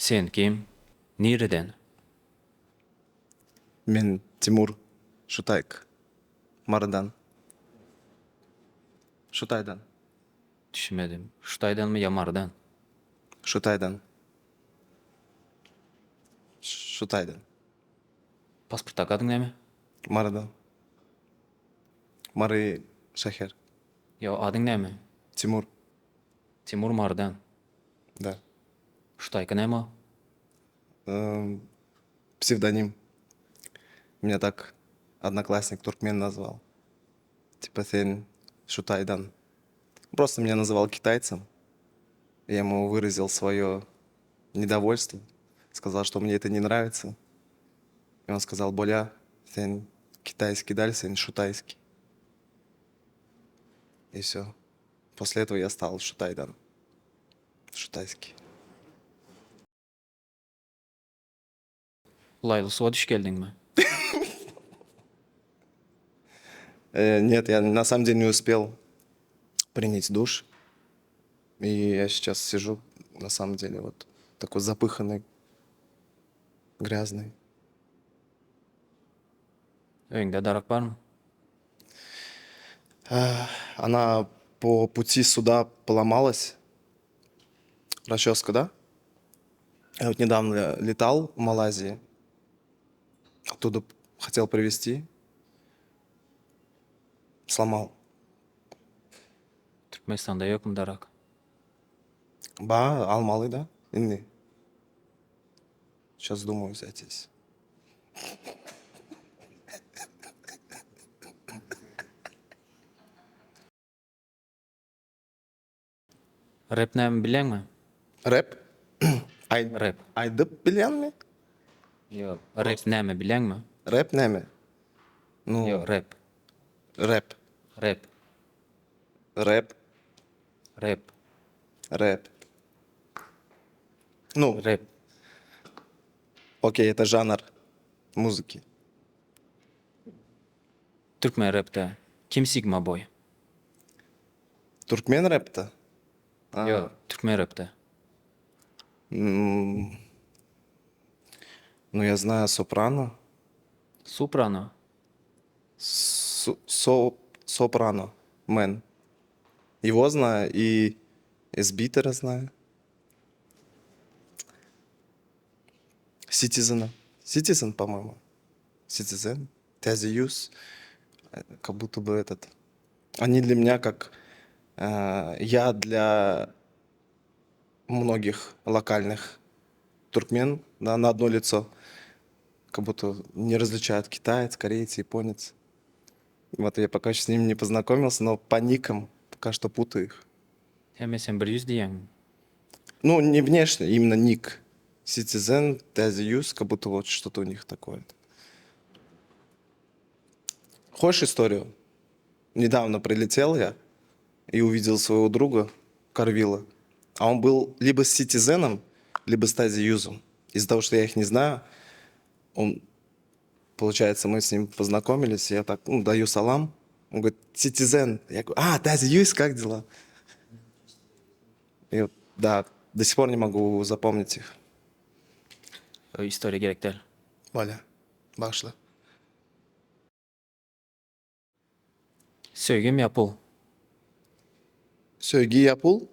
Sen kim? Nireden? Men Timur Şutaýk. Marydan. Şutaýdan. Düşünmedim. Şutaýdanmy ýa Marydan? Şutaýdan. Şutaýdan. Pasportdaky adyň näme? Marydan. Mary şäher. Ýok, adyň näme? Timur. Timur Marydan. Da. Şutaýka näme o? Psevdonim. Меня так одноклассник туркмен назвал. Типа sen Şutaýdan. Просто меня называл китайцем. Я ему выразил свое недовольство. Сказал, что мне это не нравится. И он сказал, Bolýa, sen китайский däl, sen şutaýskiý. И все. После этого я стал Şutaýdan. Şutaýskiý. Laýly suwa düş geldiňmi? Нет, я на самом деле не успел принять душ. И я сейчас сижу, на самом деле, вот такой запыханный, грязный. Öýüňde darak barmy? Она по пути сюда поломалась. Расческа, да? Я вот недавно летал в Малайзии. Оттуда хотел привезти. Сломал. Türkmenistanda ýokmy darak? Ba, almaly da indi. Сейчас думаю взять здесь. Rep näme bilýäňmi? Rep? Aý, Rep. Aýdyp bilýäňmi? Ýok, rep näme bilýäňmi? Rep näme? Nu. Ýok, rep. Rep. Rep. Rep. Rep. Rep. Nu. Rep. Okey, это žanr muzyki. Türkmen repde kim sigma boý? Türkmen repde? Ýok, türkmen repde. Nu ya znaýu soprano. Suprano? So soprano men. Его znaýu i Sbitera znaýu. Citizen-a. Citizen po-moýmu. Citizen. Täze ýüz. Как будто бы этот. Они для меня как я для многих локальных туркмен, да, на одно лицо. Как будто не различают китаец, кореец, японец. Вот я пока еще с ними не познакомился, но по никам пока что путаю их. Hemme sen bir ýüz diýýäňmi? Ну, не внешне, именно ник. Citizen, Täze ýüz, как будто вот что-то у них такое. Хочешь историю? Недавно прилетел я и увидел своего друга Карвила. А он был либо с Citizen, либо с Täze ýüzом. Из-за того, что я их не знаю, он, получается, мы с ним познакомились, я так, ну, даю салам. Он говорит, Citizen. Я говорю, а, Täze ýüz, как дела? И вот, да, до сих пор не могу запомнить их. Istoriýa gerek däl. Bolýa. Bagyşla. Söýgimi ýa pul? Söýgi ýa pul?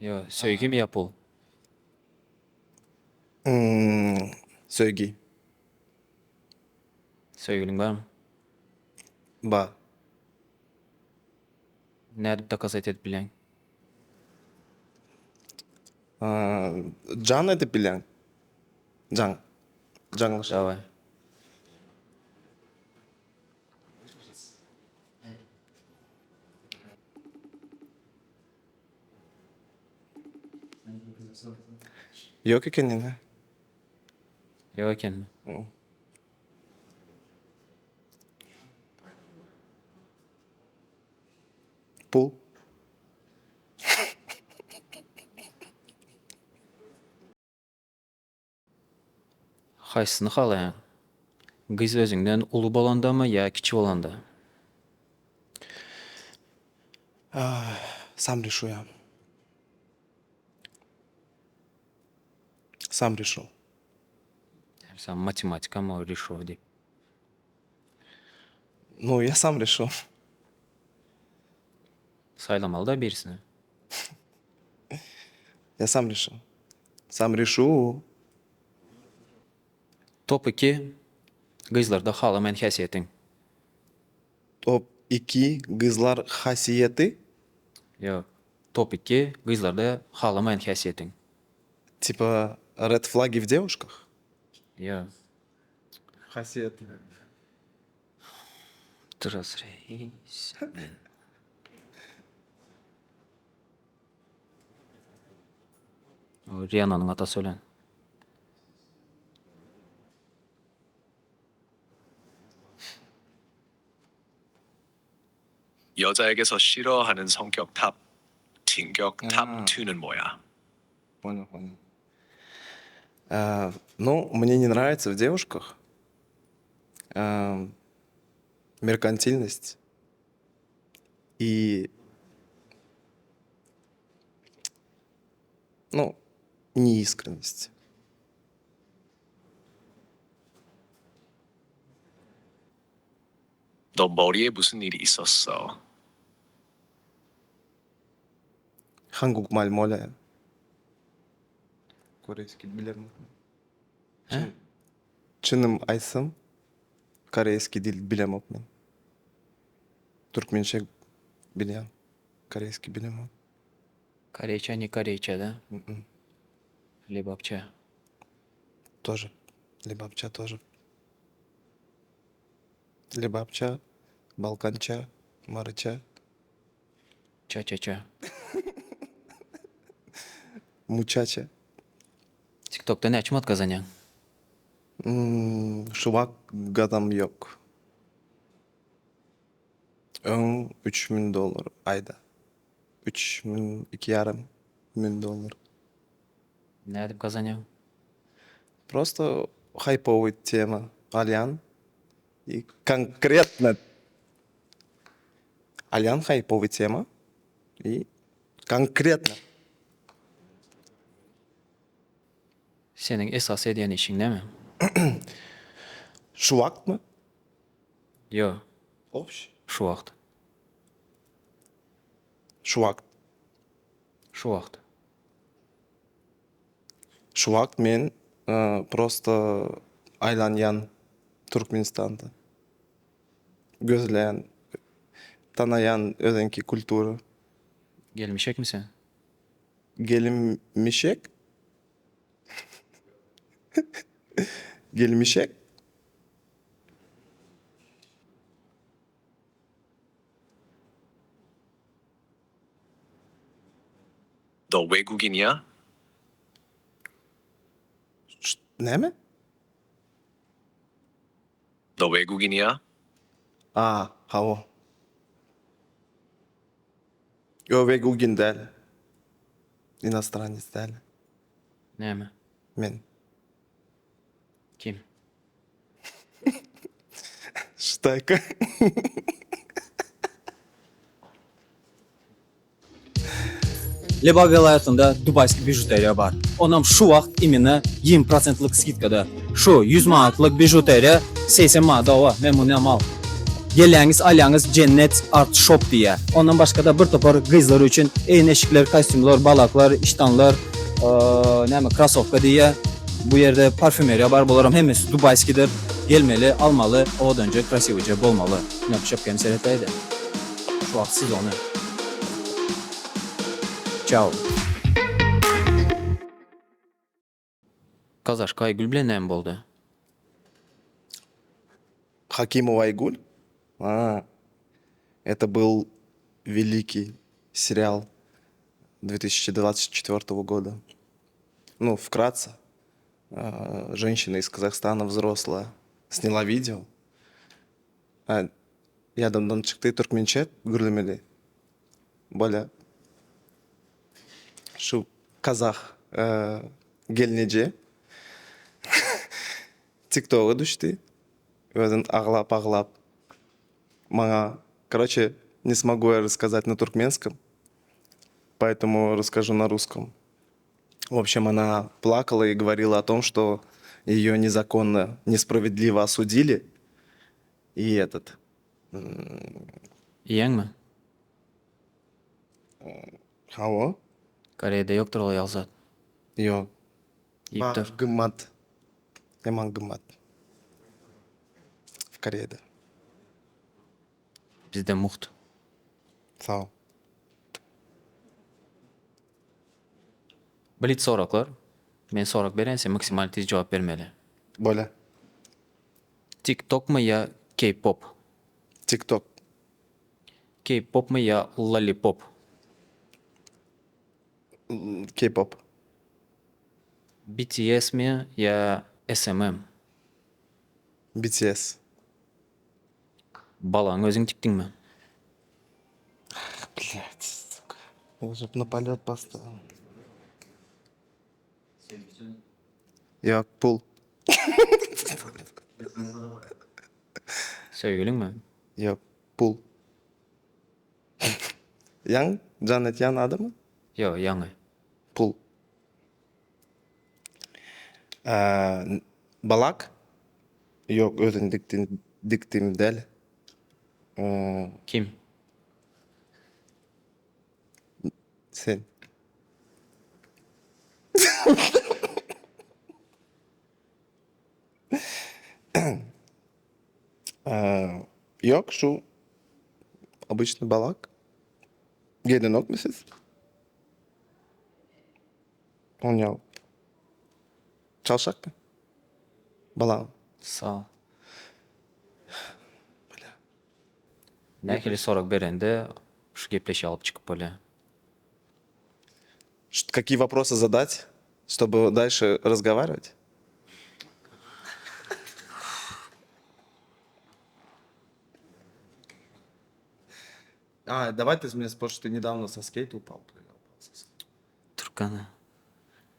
Ýok, söýgimi ýa pul? Söýgi. Söýgüliň barmy? Bar. Nädip dokazat edip bilýäň? Jan edip bilýäň. Jaň. Jaňlaşyp. Daway. Ýok eken ine. Ýok ekenmi? Pul. Haýsysyny halaýaň? Gyz özüňden uly bolandamy ýa kiçi bolanda? Sam reşuýam. Sam reşil. Sen matematikamy reşil diýip. Nu, ýa sam reşil. Saýlamaly-da birisini. Ýa sam reşil. Sam reşu. Top iki gyzlarda halamaýan häsiýetiň. Top iki gyzlar hasiýeti. Ýok. Top iki gyzlarda halamaýan häsiýetiň. Tipa red flagi w dewuşkah? Ýok. Hasiýeti. Rihananyň atasy ölen. 여자에게서 싫어하는 성격 탑, 진격 탑 2는 뭐야? Понял, понял. Ну, мне не нравится в девушках меркантильность и, ну, неискренность. 너 머리에 무슨 일이 있었어? 한국말 몰라요. Koreýski bilemok. Hä? Çynym aýtsam, koreýski dil bilemok men. Türkmençe bilýän, koreýski bilemok. Koreýçe ne koreýçe da? Lebapça. Тоже. Lebapça тоже. Lebapça, Balkança, Maryça. Ça-ça-ça. Muçaça. TikTokda näçe manat gazanýaň? Şu wagt gazam ýok. Öň 3000 dollar aýda. 3000, iki ýarym mün dollar. Nädip gazanýaň? Prosto haýpowy tema alýan i konkretno alýan haýpowy tema i konkretno. Seniň esasy edýän işiň näme? Şu wagtmy? Ýok. Obşi. Şu wagt. Şu wagt. Şu wagt. Şu wagt men prosto aýlanýan Türkmenistanda. Gözleýän, tanaýan özüňki kultura. Gelmişekmi sen? Gelmişek? Gelmişek? 너 외국인이야? Näme? 너 외국인이야? A, hawa. Ýok, wegugin däl. Inostranec däl. Näme? Men. Kim? Ştaýka. Lebap welaýatynda Dubaýskiý bižuteriýa bar. Onam şu wagt imенно 20 prosentlik skidkada. Şu 100 manatlyk bižuteriýa 80 manada owa, men munam al. Gelýäňiz alýaňyz Jennet Art Shop diýýär. Ondan başgada bir topar gyzlar üçin egin-eşikler, kostýumlar, balaklar, iştanlar, näme krasowka diýýär. Bu ýerde parfýumeriýa bar, bularam hemmesi Dubaýskidir. Gelmeli, almaly, owadanja, krasiwyja bolmaly. Ine bu şapkany seretläýdä. Şu wagt sezony. Çao. Kazaşka Aýgül bilen näme boldy? Hakimowa Aýgül? A, это был великий сериал 2024 года. Ну, вкратце, женщина из Казахстана взрослая сняла видео. Ýadymdan çykdy türkmençe gürlemeli. Bolýa. Şu kazah gelneje TikToga düşdi. Özün aglap-aglap maňa, Koroçe, ne smogu ya rasskazat na turkmenskom, poetomu rasskažu na ruskom. В общем, она плакала и говорила о том, что ее незаконно, несправедливо осудили. И этот... Iýeňmi? Hawa. Koreýada ýokdur ol ýaly zat. Ýok. Iýipdir. Gymmat. Ýaman gymmat. W Koreýada. Bizde mugt. Sag bol. Blitz soraglar. Men sorag berýän sen maksimal tiz jogap bermeli. Bolýa. Tik tokmy ýa K-pop? Tik tok. K-popmy ýa lollipop? K-pop. BTS-mi ýa SMM? BTS. Balagyňy özüň tikdiňmi? Blять, сука. Я же на полет поставил. Ýok, pul. Söýgüliňmi? Ýok, pul. Ýaň, jan etýän adamy? Ýok, ýaňy. Pul. Balak? Ýok, özüm dikdim däl. Kim? Sen. Ýok, şu obyçny balak. Gelenokmy siz? Onýa çalşakmy? Balam. Sag. Nähili sorag berende şu gepleşigi alyp çykyp bolýar? Какие вопросы задать, чтобы дальше разговаривать? А, давай ты меня спросишь, ты недавно со скейта упал? Türkana,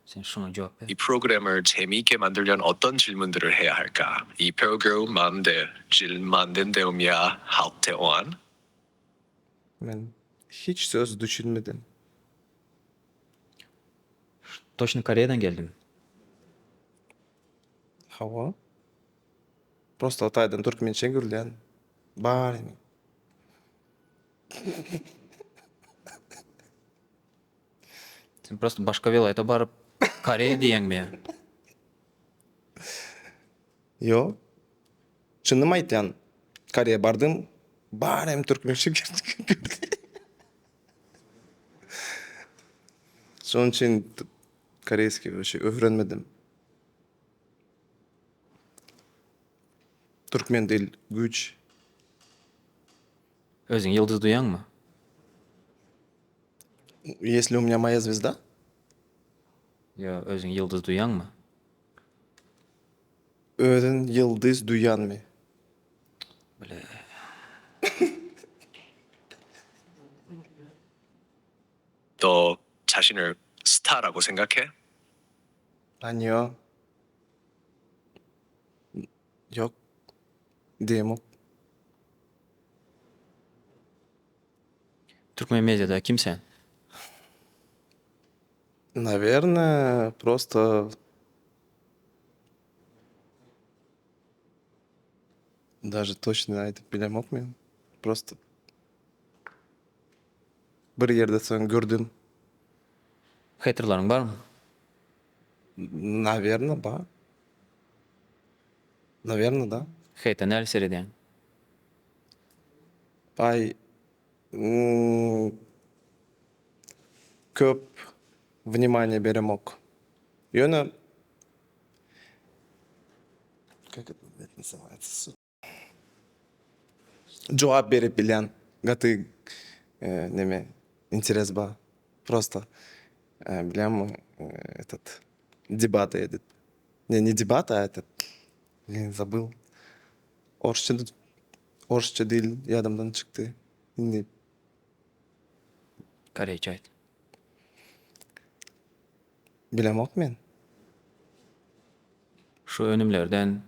sen şuňa jogap ber. 이 프로그램을 재미있게 만들려면 어떤 질문들을 해야 할까? 이 프로그램 만들 질만든데움야 할테원. Men hiç söz düşünmedim. Toçno Koreýadan geldiň. Hawa. Prosta o taýdan türkmençe gürleýän bar indi. Sen prosta başga welaýata baryp Koreýa diýeňmi? Ýok. Çynymy aýtýan. Koreýa bardym, bar hem türkmençe gürleýän. Şonuň üçin koreýskiý waşe öwrenmedim. Türkmen dil güýç. Özüňi ýyldyz duýaňmy? Есть ли у меня моя звезда? Ýo, özüňi ýyldyz duýaňmy? Özün ýyldyz duýanmy? Bile. 너 자신을 스타라고 생각해? Anýo. Ýok. Diýemok. Türkmen mediada kim sen? Nawernoe, prosto Daže toçno aýdyp bilemok men. Prosto bir ýerde soň gördüm. Heýterleriň barmy? Nawerno bar. Nawerno da. Heýte näli seredýäň? Aý köp wнимание beremok. Ýöne Как это блять называется? Jogap berip bilýän gaty neme interes bar. Prosta bilýänmi этот debaty edip. Ne ne debat a этот blin zabyl. Orsça orsça dil ýadymdan çykdy. Indi Koreýçe aýt. Bilemok men. Şu önümlerden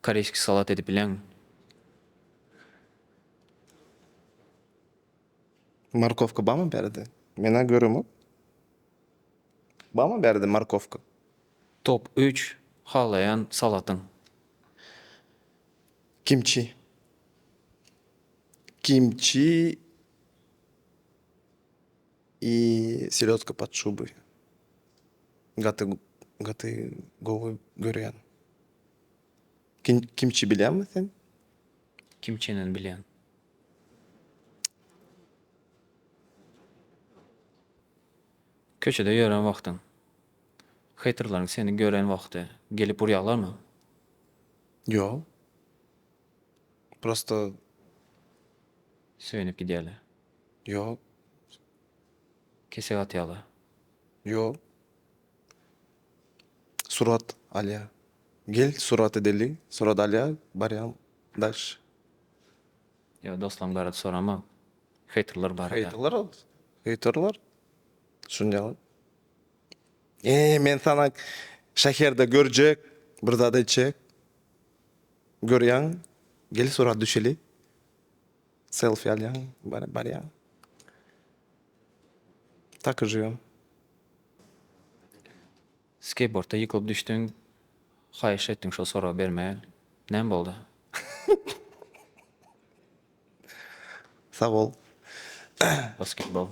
koreýski salat edip bileňmi? Morkowka barmy bärde? Men-ä göremok. Barmy bärde morkowka? Top üç halaýan salatyň. Kimçi. Kimçi i selodka pod şuboý. Gaty gaty gowy görýän. Kimçi bilýäňmi sen? Kimçinen bilýän. Köçede ýören wagtyň heýterleriň seni gören wagty gelip urýarlarmy? Ýok. Prosto. Söýünip gidýärler. Ýok. Kesek atýarlar. Ýok. Surat alýar. Gel surat edeli. Surat alýar, barýan daş. Ýok, dostlaryň barada soramok. Heýterler barada. Heýterler, heýterler. Şunýaly. Eee, men sana şäherde görjek, bir zat etjek. Görýäň, gel surat düşeli. Selfi alýaň, barýaň. Tak i žiwem. Skeýtbordda ýykylyp düşdüň, haýyş etdiň şol soragy bermegi. Näme boldy? Sag bol. Basketbol.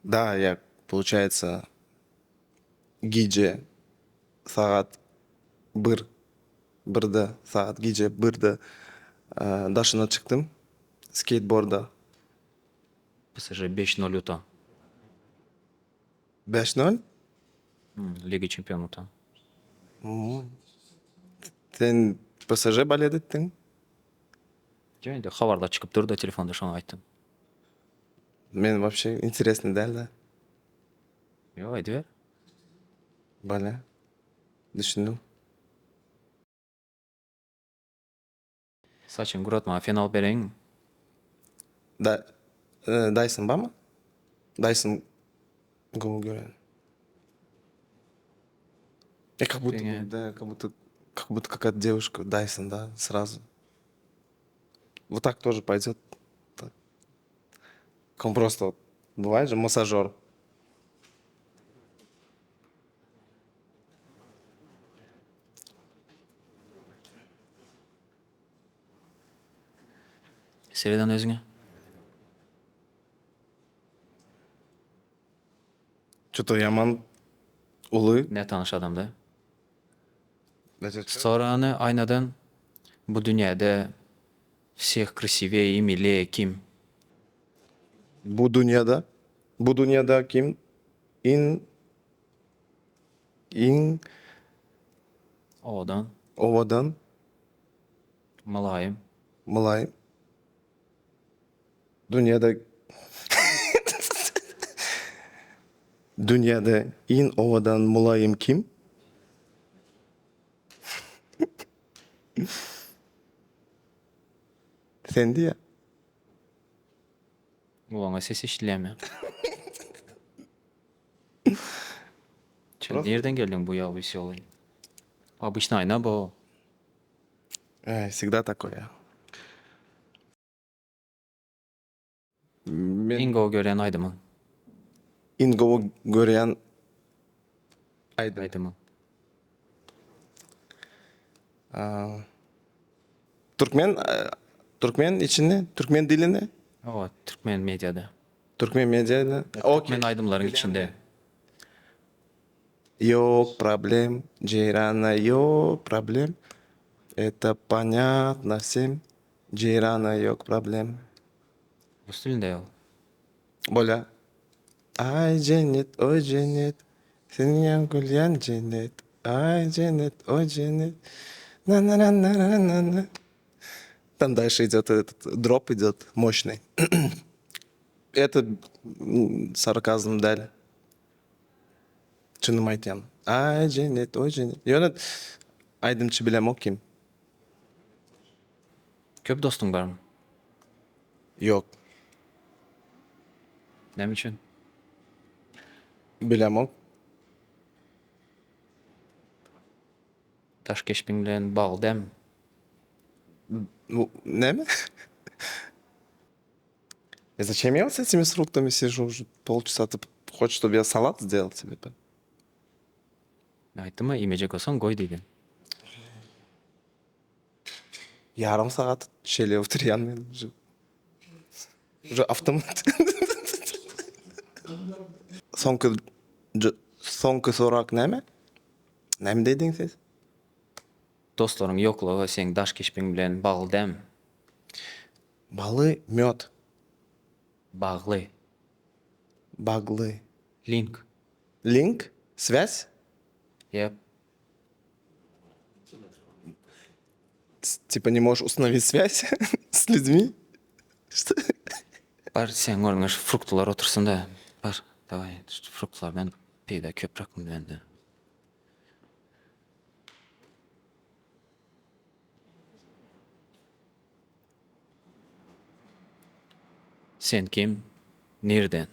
Da, ýa получается gije sagat bir birde sagat gije birde daşyna çykdym skeýtborda. PSG beş nol utan. Beş nol? Liga çempiony utan. Sen PSG bolet etdiň? Ýok indi habarlar çykyp durda telefonda şony aýtdym. Men wapşe interesny dälda. Ýok aýdyber. Bolýa. Düşündim. Saçyňy guratmaga fen alyp bereýinmi? Da Dyson barmy? Dyson gowy gören. E как будто да, как будто как будто какая-то девушка Dyson, да, сразу. Вот так тоже пойдет. Так. Он просто вот, бывает же массажер. Sereden özüňe. Ço-to ýaman uly. Nätanyş adamda. Sorany aýnadan bu dünýäde wseh krasivee i milee kim? Bu dünýäde bu dünýäde kim iň iň Owadan. Owadan. Mylaýym. Mylaýym. Dünýäde Dünýäde iň owadan mylaýym kim? Sen diýýä. Gulagyňa ses eşidilýärmi? Sen nirden geldiň bu ýa wesýolyý? Obyçny aýna bu. Äý, wsegda takoý ýa. Men Iň gowy görýän aýdymyň? Iň gowy görýän aýdym. Aýdymyň. Türkmen türkmen içinde, türkmen dilinde? Hawa, türkmen mediada. Türkmen mediada. Türkmen aýdymlaryň içinde. Ýok problem, Jeýrana ýok problem. Это понятно всем. Jeýrana ýok problem. Rus dilinde ol. Bolýa. Aý jennet, oý jennet, Seniňem gülýän jennet. Aý jennet, oý jennet, Na-na-na-na-na-na-na. Tam daýşe idýot etot drop idýot moşnyý. Eto sarkazm däl. Çynymy aýtýan. Aý jennet, oý jennet. Ýöne aýdymçy bilemok kim. Köp dostuň barmy? Ýok. Näme üçin? Bilemok. Daş keşbiň bilen bagly dälmi? Näme? Зачем я вот с этими фруктами сижу уже полчаса? Хочешь, чтобы я салат сделал тебе? Aýtdym-a, iýmejek bolsaň goý diýdim. Ýarym sagat şeýle oturýan men уже. Уже awtomat. Soňky soňky sorag näme? Näme diýdiň siz? Dostlaryň ýoklugy seň daş keşbiň bilen bagly dämi? Baly möt. Bagly. Bagly. Link. Link? Swäz? Ýep. Типа не можешь установить связь с людьми? Что? Bar seň ornuňa şu fruktylar otursyn-da. Bar, daway, şu fruktylardan peýda köpräk mende. Sen kim? Nirden?